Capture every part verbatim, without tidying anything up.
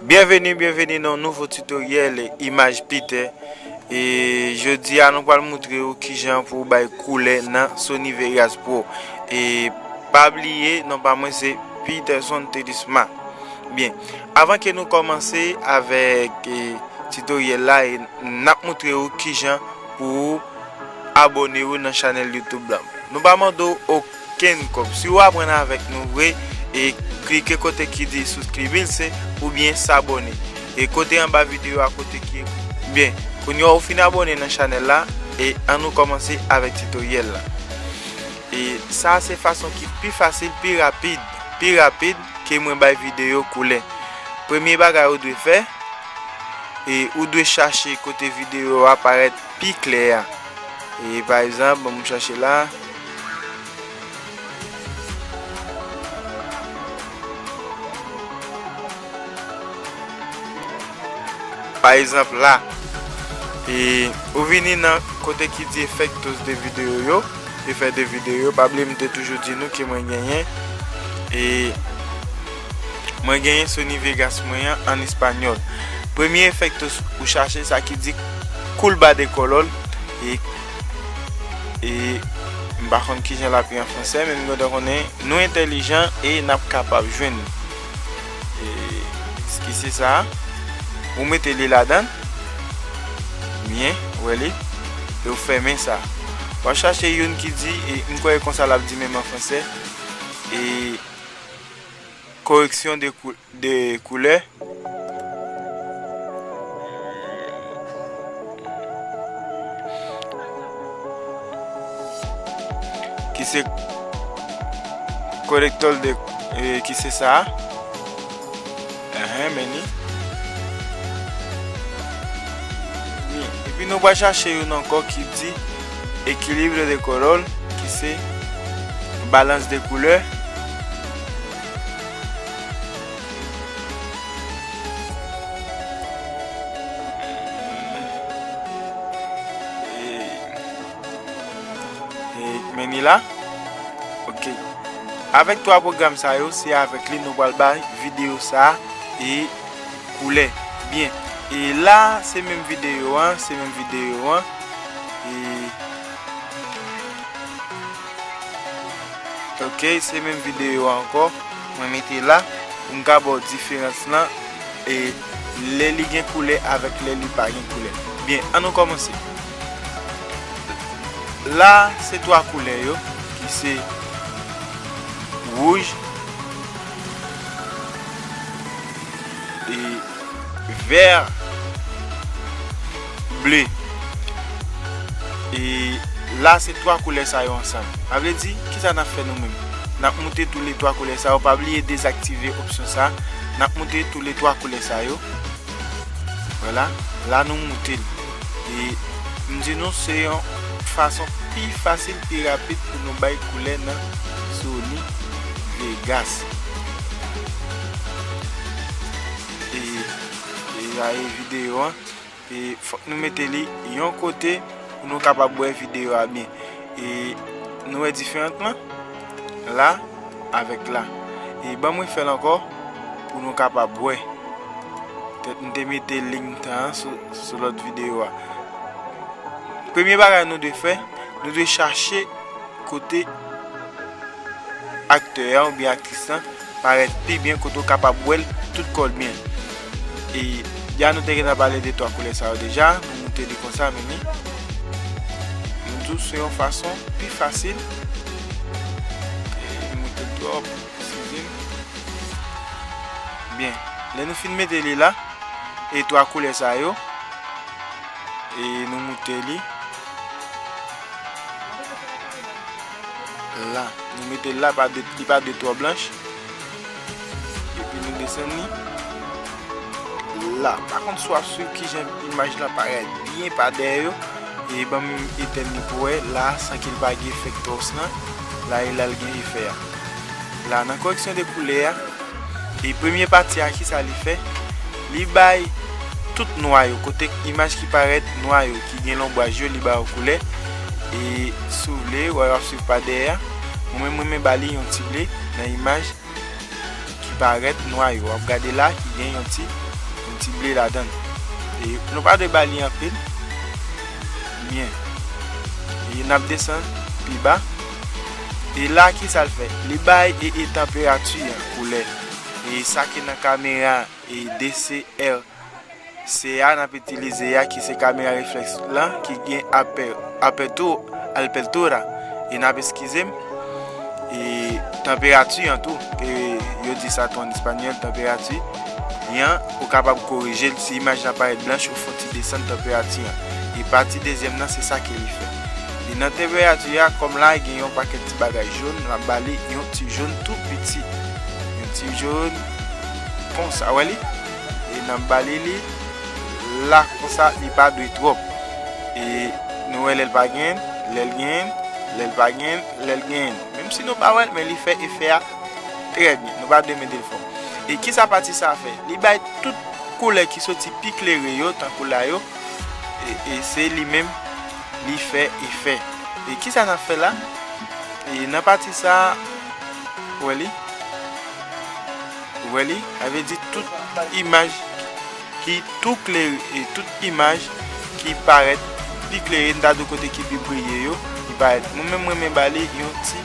Byenveni, byenveni nan yon nouvo tutoriel imaj Peter. E jodi a nou pral moutre w kijan pou w bay koulè nan Sony Vegas Pro. E pa bliye, non pa mwen se Peterson Tedisma. Byen, avan ke nou kòmanse avèk, e, tutoriel la, e n ap moutre w kijan pou w abòne w nan chanèl YouTube la. Nou pa mande w okenn kòb. Si w aprann avèk nou vre, e klike kote ki di suscribirse oubyen s'abonner. E kote anba videyo a kote ki ekri. Byen, kounye a w fin abòne nan chanèl la, e ann nou kòmanse avèk tutoriel la. E sa se fason ki pi fasil, pi rapid, pi rapid ke mwen bay videyo koulè. Premye bagay ou dwe fè, e ou dwe chache kote videyo a parèt pi klè a. E pa egzanp, ban m chache la. Pa egzanp la, e ou vini nan kote ki di efectos de video yo, efè de videyo, pa bliye m te toujou di nou ke mwen genyen, e mwen genyen Sony Vegas mwen an an espanyòl. Premye efectos ou chache, sa ki di curva de color, e, e m pa konn kijan l ap ye an fransè, men m gentan konnen nou entèlijan e n ap kapab jwenn li. E, eskize sa. Ou mete li ladan. Byen, ou wè li. E ou fèmen sa. W ap chache youn ki di, e m kwè e konsa l ap di menm an fransè. E correction de cou-, de couleur. Ki se corrector de, e, ki se sa. Enhen, men li. Wi, epi nou pral chache youn ankò ki di équilibre de color, ki se balance de couleur. E, e, men li la. Ok. Avèk twa pwogram sa yo, se avèk li nou pral bay videyo sa a e koulè. Byen. E la, se menm videyo an, se menm videyo an. E, ok, se menm videyo a ankò. Mwen mete la pou m ka ba w diferans lan, e lè li gen koulè avèk lè li pa gen koulè. Byen, ann nou kòmanse. La, se twa koulè yo, ki se wouj, e vè, ble. E la, se twa koulè sa yo ansanm. Sa vle di, kisa n ap fè nou menm? N ap moute tou le twa koulè sa yo. Pa bliye dezaktive opsyon sa. N ap moute tou le twa koulè sa yo. Vwala, la nou moute l. E m di nou, se yon fason pi fasil, pi rapid pou nou bay koulè nan Sony Vegas. E, e a e videyo an. E fòk nou mete li yon kote pou nou kapab wè videyo a byen. E nou wè diferans lan la avèk la. E ban mwen fè l ankò pou nou kapab wè. Petèt m te mete ling tan an sou, sou lòt videyo a. Premye bagay nou dwe fè, nou dwe chache kote aktè a oubyen aktris lan parèt pi byen, kote w kapab wè l tout kò l byen. E ya nou te gentan pale de twa koulè sa yo deja, nou moute li konsa, men li. Nou di w se yon fason pi fasil. E moute l twòp, eskize m. Byen, lè nou fin mete li la, e twa koulè sa yo, e nou moute li. La, nou mete l la, pa de, li pa de twò blanch. Epi nou desann li. La, pa konn si w ap swiv kijan imaj lan parèt byen pa dèyè yo. E ban m etèn li pou wè, la, san ke l pa gen efè twò lan. La, e la l gen efè a. La, nan koreksyon de koulè a, e premye pati a, kisa li fè? Li bay tout nwa yo, kote imaj ki parèt nwa yo, ki gen lonbraj yo, li ba yo koulè. E si w vle, w ap swiv pa dèyè a. Mwen menm, mwen renmen ba li yon ti ble nan imaj ki parèt nwa yo. W ap gade la, ki gen yon ti yon ti ble ladan l. E nou pa dwe ba li anpil. Byen. E n ap desann pi ba. E la, ki sa l fè? Li bay e, e tanperati an koulè. E sa ki nan kamera e D C R C a n ap itilize a, ki se kamera reflèks lan, ki gen apè-, apertu, apertura. E n ap eskize m, e tanperati an tou, ke yo di sa tou an espanyòl, tanperati an, ou kapab korije l. Si imaj la parèt blanch, ou fè yon ti desann tanperati an. E pati dezyèm nan, se sa ke li fè. E nan tanperati a, kòm la gen yon pakèt ti bagay jòn, l ap ba li yon ti jòn tou piti. Yon ti jòn konsa, wè li? E n ap ba li li la konsa, li pa dwe twòp. E nou wè lè l pa genyen, lè l genyen, lè l pa genyen, lè l genyen. Menm si nou pa wè l, men li fè efè a trè byen. Nou pa dwe mete l fò. E kisa pati sa a fè? Li bay tout koulè ki soti pi klere yo, tankou la yo, e, e se li menm li fè efè. E kisa n ap fè la? E nan pati sa a, ou wè li? Ou wè li? Sa vle di tout imaj ki tou klere, e tout imaj ki parèt pi klere, n ta di kote ki pi briye yo, li parèt. Mwen menm, mwen renmen ba li yon ti,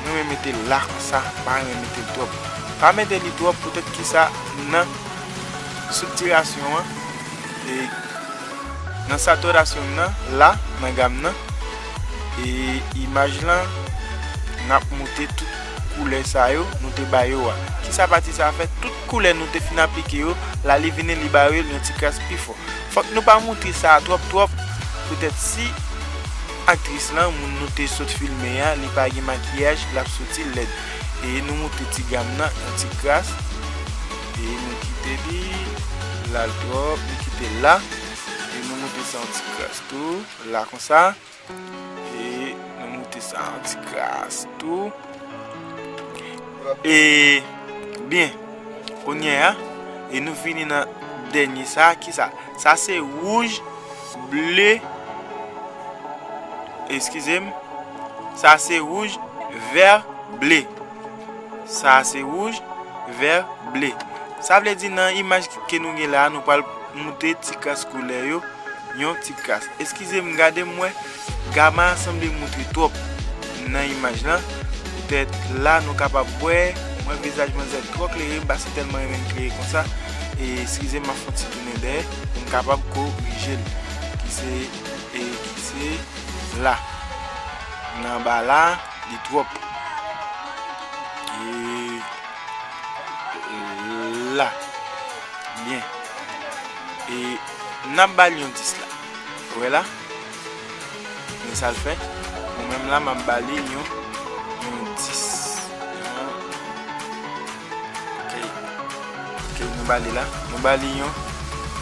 mwen renmen mete l la konsa, pa renmen mete l twòp. Pa mete li twòp, poutèt kisa, nan satirasyon an, e nan satirasyon nan, la, nan gam nan, e imaj lan, n ap moute tout koulè sa yo nou te ba yo a. Kisa pati sa a fè? Tout koulè nou te fin aplike yo, la li vini, li ba yo yon ti kras pi fò. Fòk nou pa moute sa a twòp twòp, poutèt si aktris lan, moun nou te sot filme a, li pa gen makiyaj, l ap soti lèd. E nou moute ti gam nan yon ti kras, e nou kite li la l twòp, nou kite l la, e nou moute sa yon ti kras tou, la konsa. E nou moute sa yon ti kras tou. E byen, kounye a, e nou vini nan dènye sa, ki sa? Sa se wouj, ble, eskize m, sa se wouj, vè, ble. Sa se wouj, vè, ble. Sa vle di nan imaj ke nou gen la a, nou pral moute ti kras koulè yo, yon ti kras. Eskize m, gade m wè, gam a sanble moute twòp nan imaj lan. Poutèt la, nou kapab wè, mwen vizaj manzè twò klere, m pa si tèlman renmen l klere konsa. E eskize m, m ap fè yon ti tounen dèyè, pou m kapab korije l. Ki se, e ki se la. Nan anba la, li twòp. E la. Byen. E n ap ba l yon dis la. Ou wè la? Men sa l fè. Mwen menm la, m ap ba li yon, yon dis. Ok. Ok, nou ba li la. Nou ba li yon,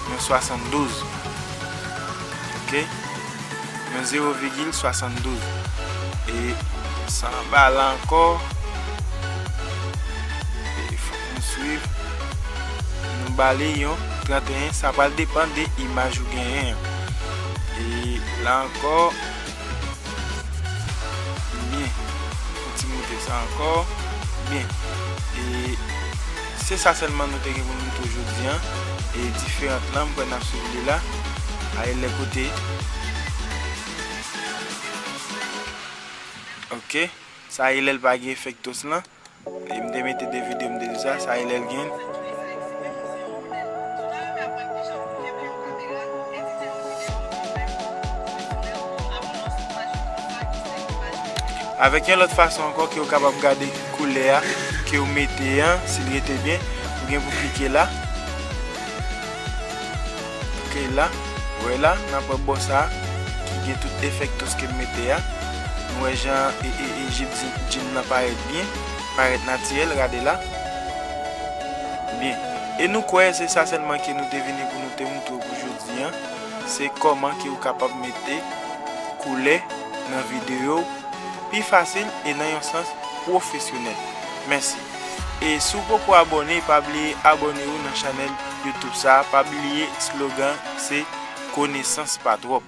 yon swasanndouz. Ok. Yon zewo vigil swasanndouz. E sa anba la ankò. E fòk nou swiv. Nou ba li yon tranteyen. Sa pral depann de imaj ou genyen an. E la ankò, byen. Yon ti moute sa ankò. Byen. E se sa sèlman nou te gen pou nou montre jodi an. E diferant lan, m kwè n ap swiv li la. Aye lè kote. Ok. Sa e lè l pa gen efektos lan. E m te mete de videyo, m te di sa, sa e lè l gen. Avèk yon lòt fason ankò ke w kapab gade koulè a ke w mete an, si l rete byen, ou gen pou klike la. Ok, la, ou wè la, n ap wè bò sa a, ki gen tout efektos ke m mete a. Nou wè jan e, e, e jip jin, jin nan parèt byen, parèt natirèl, gade la. Byen. E nou kwè se sa sèlman ke nou te vini pou nou te montre w pou jodi an. Se kòman ke w kapab mete koulè nan videyo w pi fasil e nan yon sans pwofesyonèl. Mèsi. E si w poko abòne, pa bliye abòne w nan chanèl YouTube sa a. Pa bliye slogan se konesans pa twòp.